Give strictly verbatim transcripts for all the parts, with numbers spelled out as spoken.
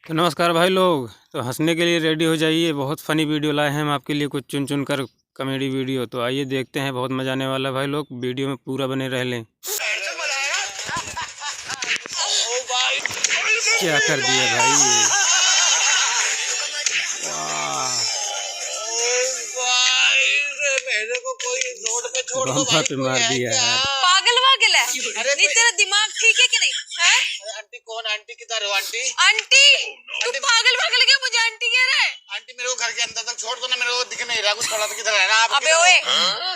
तो नमस्कार भाई लोग, तो हँसने के लिए ready हो जाइए, बहुत funny video लाए हैं हम आपके लिए, कुछ चुन चुन कर comedy video। तो आइए देखते हैं, बहुत मज़ा आने वाला है भाई लोग, video में पूरा बने रह लें। क्या कर दिया भाई ये? वाह। भाई रे, मेरे को कोई रोड पे छोड़ दो बम्पर भाई, पे कोई मार है दिया क्या? यार। पागल वागल है? अरे नहीं, कोई तेरा दिमाग ठीक है कि नहीं? हैं? अरे आंटी, कौन आंटी, किधर हो आंटी? आंटी? तू आंटी पागल वागल क्या, मुझे आंटी कह रहा है? आंटी, मेरे को घर के अंदर तक छोड़ दो ना, मेरे को दिख नहीं रहा कुछ, थोड़ा सा किधर है ना आप, अबे किधर हो? ओए,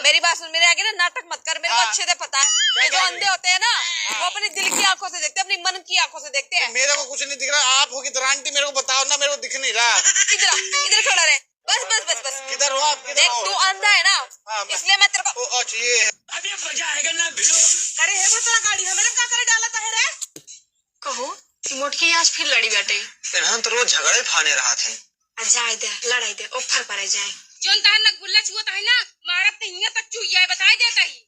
मेरी बात सुन, मेरे आगे ना नाटक मत कर, मेरे को हाँ। अच्छे से पता है क्या कि जो क्या? अंधे होते हैं ना, हाँ। वो अपने दिल की आंखों से देखते हैं, अपनी मन की आंखों से देखते हैं। मेरे को कुछ नहीं दिख रहा, आप हो किधर आंटी, मेरे को बताओ ना, मेरे को दिख नहीं रहा। इधर आ, इधर खड़ा रहे। बस, बस, बस, बस। किधर हो आप, किधर देख, हो? तू अंधा है ना, हाँ, मैं इसलिए मैं तेरे को ओ, अच्छा, ये है। अबे मजा आएगा ना भिड़ो। अरे हे भतरा गाड़ी है, मैडम का करे डाला था है रे? कहो, ई मोटकी आज फिर लड़ी बाटे। तेनहन तो रोज झगड़े फाने रहत हैं। आ जाए दे, लड़ाई दे, ओ फर परे जाए। जोन तहार नगुल्ला चुअत है ना, मारब त हियां तक चुइया है, बताए देत ही।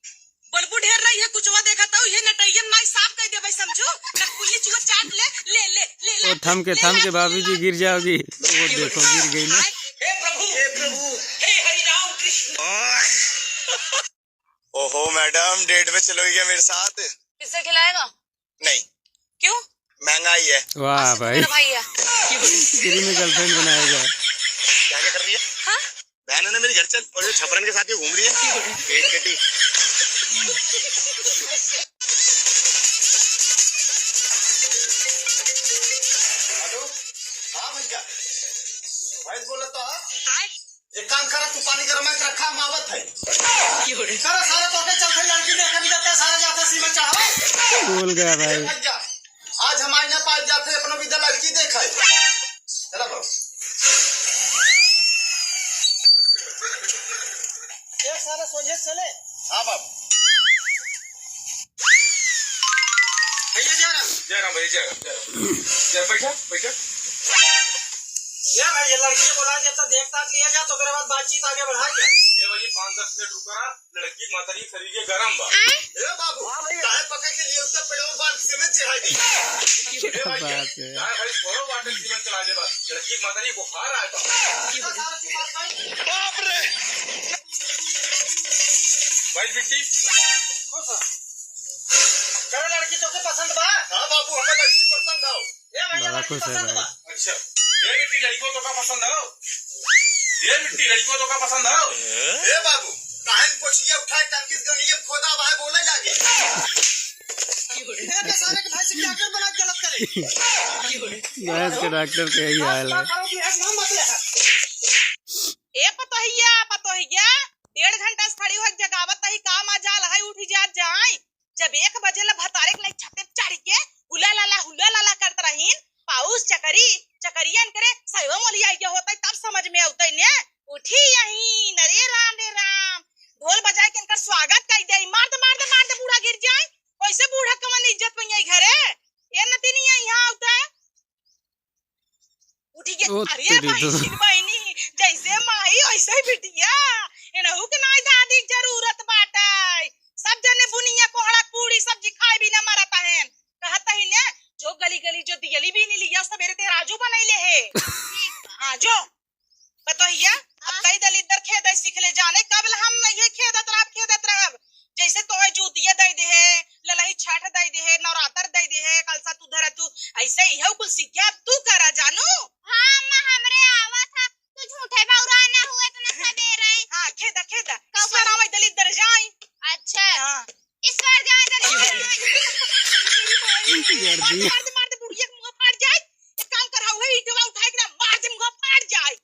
बलबू ढेर रही है, कुचवा देखत हूँ, ये नटैया माई साफ कर देबै, समझू? नगुल्ली चुआ चाट ले, ले, ले, ले, ओ, ला, थम के, ले, थम ला, के, ले, बाबूजी ला। गिर जाओगी। वो देखो, गिर गई ना। हे प्रभु, हे प्रभु, हे हरि राम कृष्ण। ओहो मैडम, date में चलोगी क्या मेरे साथ? पिज्जा खिलाएगा? नहीं। क्यों? महंगाई है। वाह भाई। मेरा भाई है। Free में girlfriend बनाएगा। क्या, क्या कर रही है? हाँ? बहन है ना मेरी, घर चल। और ये छपरन के साथ क्यों घूम रही है? पेट कटी। हेलो, हाँ भैया, भाई बोला तो हाँ? एक काम करा, तू पानी गरम में रखा, हम आवत है। करा सारा, तोके चलते लड़की देखे भी जाते, सारा जाते सीमा चढ़ावे। भूल गया भाई। ए भैया, आज हम आई ना पाए जाते, अपनो विदा लड़की देखे। चला बाबू। एक सारा सोझे चले। हाँ बाबू। भैया जय राम। जय राम भैया, जय राम, जय राम। जय, बैठा, बैठा। या भाई, ये लड़की को बोला जाता, देख ताक लिया जाए, तो ओकरे बाद बातचीत आगे बढ़ाई जाए। ये भाई, पाँच दस मिनट रुका रहा, लड़की के माता जी शरीर के गरम बा। ए बाबू, हाँ भैया। काहे पकड़ के लिए उसका पेड़ों बांध सीमेंट चढ़ाई दी? क्या ए भैया, बात है। काहे भाई, थोड़ा वाटर सीमेंट चढ़ा दे बा, लड़की के माता जी बुखार आए बा। बाप रे। भाई बिट्टी। करा लड़की तोके पसंद बा? हाँ बाबू, हमें लड़की पसंद आओ। ए भैया, बड़ा लड़की खुश है पसंद भाई। बा? अच्छा, ए बिट्टी, लड़को तोका पसंद आओ? ए बिट्टी, लड़को तोका पसंद आओ? ए बाबू, काहे न पोछिया उठाए, टंकी से गंडीम खोदा बा है, बोले लागे। ए, तो सारे के भाई से क्या कर बना के गलत करे? भैंस के डॉक्टर के यही हाल है। बात करो कि ऐसे ना मत ले। ए पतोहिया, पतोहिया, डेढ़ घंटा से खड़ी होके जगावत ही, काम आ जाल है, उठी जात जाई। जब एक बजे ले भतारे के लाइक छते पे चढ़ के हुला लाला, हुला लाला करत रहीन, पाउस चकरी, चकरियन करे, सैवा मोली आई गया होता, तब समझ में आवता ने। उठी यही, न रे राम, रे राम, ढोल बजाए के इनकर स्वागत कर दे, मार दे, मार दे, मार दे, बूढ़ा गिर जाए। कैसे बूढ़ा कवन इज्जत में आई घरे? ए नतिनिया यहाँ आवता। उठी के, ओ अरे तेरी भाई, तो। बहिनी, जैसे माई वैसे ही बिटिया। इनहू के नाई दादी के जरूरत बाटे। सब जने बुनिया, कोहड़ा, पूड़ी, सब्जी खाए बिना मरत हन। कहत ही ने, जो गली गली जो दियली बीनी लिया, सवेरे ते राजू बनैले है। हाँ, जो। पतोहिया, अब हाँ? कई दलिद्दर खेदे सीख ले जाने, कब ले हम नहीं खेदत रहब, खेदत रहब। जैसे तोहे जूतिया दे दे है, ललही छठ दे दे है, नवरात्र दे दे है, कलसा तू धरा तू, ऐसे ही है कुल सीख के अब तू करा जानू। हाँ अम्मा, हमरे आवत है, तू झूठे बौरा ना हुए इतना सवेरे। हाँ, खेदा, खेदा। कब ईश्वर करी? आवे दलिद्दर जाई। अच्छा। हाँ। ईश्वर जाए दलिद्दर। गर्दी। मार दे, मार दे, मार दे, बुढ़िया के मुंह फाट जाए। एक काम कर, हऊ है, ईंटवा उठाए के ना, मार दे, मुंह फाट जाए।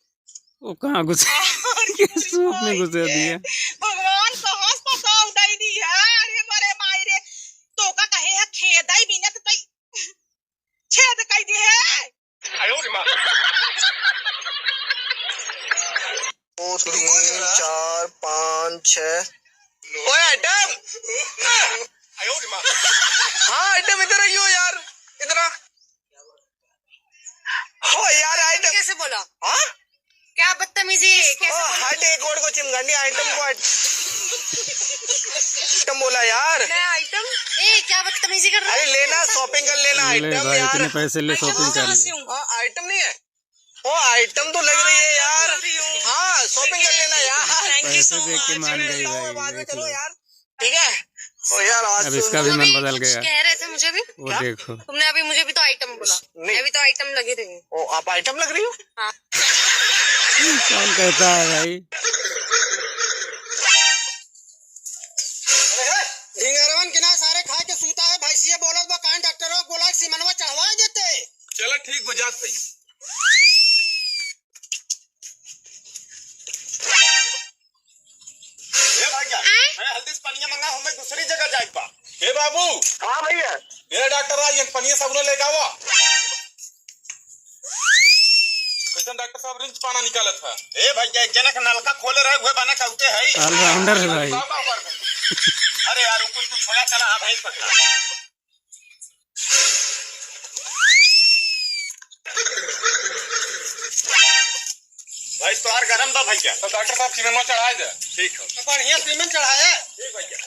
वो कहाँ घुसे? और ये क्या सूप में भाई घुसे रे? दिए। भगवान कहाँ से पता उठाई दी है? अरे मरे माई रे, तो का कहे है, खेदाई बिना तो तई छेद कई दी है। आयो रे माँ। दो, तीन, चार, पाँच, छः। ओए आइटम। आयो रे माँ। हाँ आइटम, इधर आइयो यार, इधर आ। हो यार, आइटम। कैसे बोला? हाँ? क्या बदतमीजी है? कैसे ओ, बोला? हट, एक और को चिमगानी, आइटम को हट। आइटम बोला यार। मैं आइटम? ए, क्या बदतमीजी कर रहा है? अरे लेना, shopping कर लेना, ले आइटम भाई, यार। इतने पैसे ले, आइटम shopping कर ले। हाँ, आइटम नहीं है। ओ, आइटम तो लग रही है यार। हाँ, shopping कर लेना यार। Thank you so much। पैसे देख के मान गई भाई, बाद में देख चलो लो। यार। ठीक है? ओ यार, आज अब तो इसका भी मन बदल गया। कह रहे थे मुझे भी। वो क्या? देखो। तुमने अभी मुझे भी तो आइटम बोला। नहीं। मैं भी तो आइटम लगी रही हूँ। ओ, आप आइटम लग रही हो? हाँ। कौन कहता है भाई? ढिंगरवन के ना सारे खाए के सूता है, भैंसिया बोलत बा, कान डॉक्टरवा बोला, सीमनवा चढ़वाए देते। चला ठीक बा, जात भाई। ए भैया, आय? मैं हल्दी से पनिया मंगा हूँ, मैं दूसरी जगह जाए बा। ए बाबू। हाँ भैया। ए डॉक्टर आई, एक पनिया साबुन लेके आवा। कैसन डॉक्टर साहब रिंच पाना निकालत है? ए भैया, एक जना के नलका खोले रहे, उहे बना कहते है। All-rounder है भाई। बाबा पर। अरे यार, वो कुछ, कुछ होया चला, हाँ भाई, पकड़ा। भाई, तोहार गरम बा भैया। तो डॉक्टर साहब, सीमेंट चढ़ाए दे। ठीक है। तो बढ़िया सीमेंट चढ़ाए। ठीक भैया।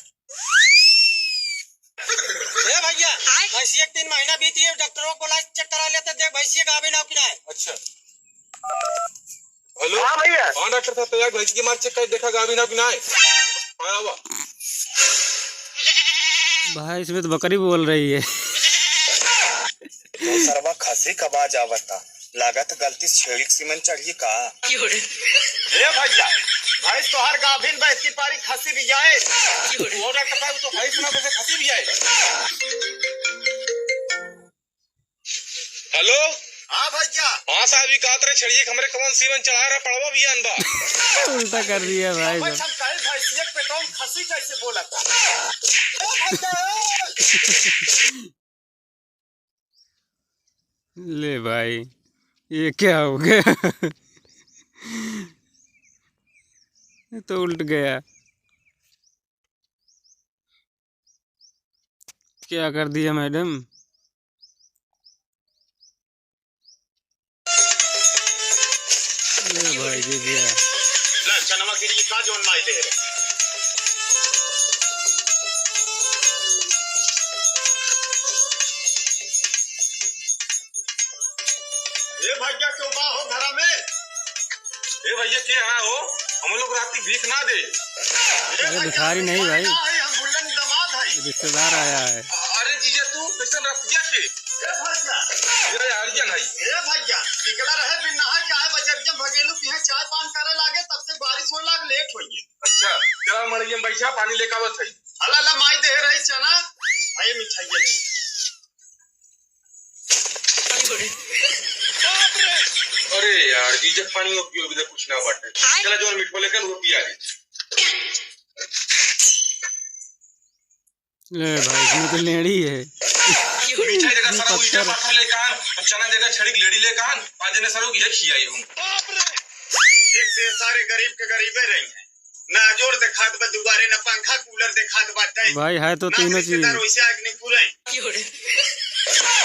ए भैया, आय? भैंसिया के तीन महीना बीत गया, डॉक्टरवा को लाइस चेक करा लेते, देख भैंसिया गाभिन हो कि ना है। अच्छा। हेलो? हाँ भैया। हाँ डॉक्टर साहब, तो यार भैंस की मार चेक कर देखा, गाभिन हो कि ना है। हाँ, आवा। भाई, इसमें तो बकरी बोल रही है। तो सरवा खसी का बाज आवता, लागत गलती से छेड़ी के सीमन चढ़ी का? ए भैया, भैंस तोहार गाभिन बा, इसकी पारी खसी भी आए। वो डॉक्टर साहब, तो भैंस ना, तो खसी भी आए। हेलो? हाँ भैया। हाँ साहब, ई कहत रहे छेड़िए के हमरे कवन सीमन चढ़ा रहा, पड़वा भी आन बा। उल्टा कर दिया भाई अब साहब। हम कहे भैंसिया के पेटवा में खसी कैसे बोलता? ओ भैया, ए! ले भाई, ये क्या हो गया? ये तो उल्ट गया। क्या कर दिया मैडम? ले भाई, दे दिया। ना, चनवा गिरी का जोन माई दे रे। ए भैया, क्यों बा हो घरा में? ए भैया, के हाँ हो? हम लोग राती भीख ना दे। अरे, भिखारी नहीं भाई, हम भुल्लन दमाद है। रिश्तेदार आया है। अरे जीजा, तू कैसन रसिया के? ए भैया। ए यार, ये नहीं। ए भैया, निकला रहे बिन नहाए के आए बजरिया में भगेलू की है, चाय पान करे लागे, तब से बारिश होए लाग, लेट होइए। अच्छा, चला मड़इया में बैठा, पानी लेके आवत है। हला ला माई दे रही चना, आए मिठाई ले। अरे यार, जीजा पानी वो पियो, इधर कुछ ना बाटे। चला, जो मीठ बोले कल, वो पिया ले। ले भाई, इसमें तो लेड़ी है। मीठा जगह नहीं, सारा वो ईटा पत्थर। पत्थर लेके आन, चना जगह छड़ी की लेड़ी लेके आन, आज ने सारा ये खियाई हूँ। एक से सारे गरीब के गरीबे रही हैं। ना जोर देखात बा दुआरे, ना पंखा कूलर देखात बाटे। भाई, है तो ना तीनों चीज। रिश्तेदार वैसे आग नहीं पूरे।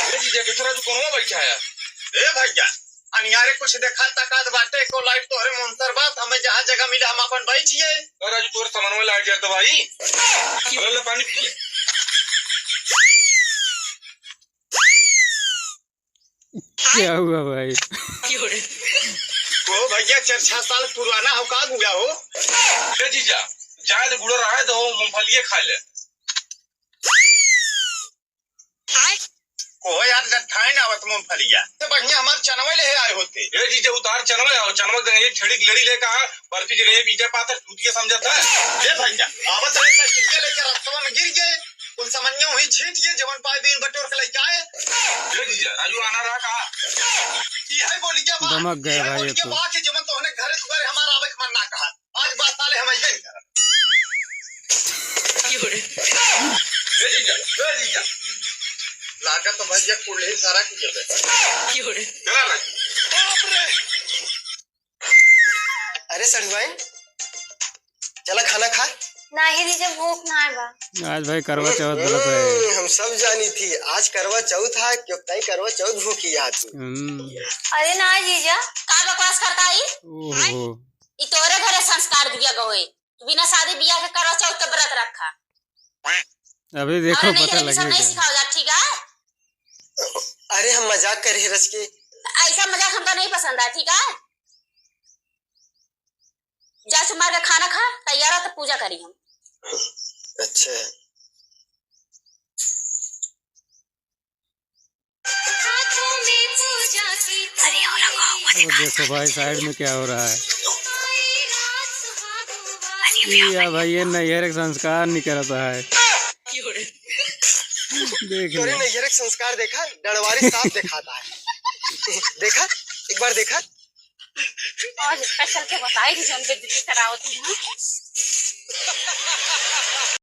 ए जीजा, दूसरा तू कौन बैठा है? ए भैया, अनियारे कुछ देखात तकात बाटे, एको लाइट तोहरे मोंतर बात, हमें जहाँ जगह मिले हम अपन बैठिए। अरे राजू, तोहरे सामान में लाइट जाए तो भाई। अरे ले पानी पिए। क्या हुआ भाई? ओ भैया, चार छह साल पुराना हो, का हुआ हो? ए जीजा, जाए तो बूढ़ा रहे तो मूंगफलिए खा ले। ओ यार, जब खाए ना आवत मूंगफलिया, तो बढ़िया हमार चनवा ले आए होते। ए जीजा, उतार चनवा आओ, चनवा देंगे, छेड़ी की लेड़ी लेकर आ, बर्फी जगह ये पीछे पाता, चूतिया समझता है। ए भैया, आवत रहे साइकिलिया लेकर रस्तवा में गिर गए। कुल सामानिया वहीं छीट गए, जवन पाए बीन बटोर के लेके आए। ए जीजा, राजू आना रहा कहा? ई है बोलिया बा। दमक गए ई है भाई बोलिया तो। बा कि जवन तोहने घरे दुआरे हमारा आवे के मन ना कहा। आज बात साले हम अइबे नहीं करब। ए जीजा, ए जीजा। लागत तो भैया कुल ही सारा की जगह। चला भाई। बाप रे। अरे सड़ुआइन, चला खाना खा। नाही जीजा, भूख ना है बा। आज भाई करवा चौथ व्रत है। हम्म, हम सब जानी थी, आज करवा चौथ है, क्यों ताई करवा चौथ भूखी है तू। हम्म। अरे ना जीजा, का बकवास करता है? ओहो। ई तोरे घरे संस्कार दिया गए, बिना शादी बियाह के करवा चौथ के व्रत रखा। अभी देखो, हमरा नहीं पता करे, लगी सब नहीं जाए। सिखाओ जा, ठीक है? अरे, हम मजाक कर रहे रच के। ऐसा मजाक हमका नहीं पसंद है, ठीक है? जा, सुमार के खाना खा, तैयार हो तो पूजा करी हम। अच्छा। अरे, हो रहा, वो देखो भाई, side में क्या हो रहा है। अरे, ये भाई, ये नैहर के संस्कार नहीं करता है। देख तोरे ले। नैहर के संस्कार देखा, डड़वारी साफ दिखाता है। देखा, एक बार देखा। आज special के बताई कि जौन बेइज्जती करावत हूँ।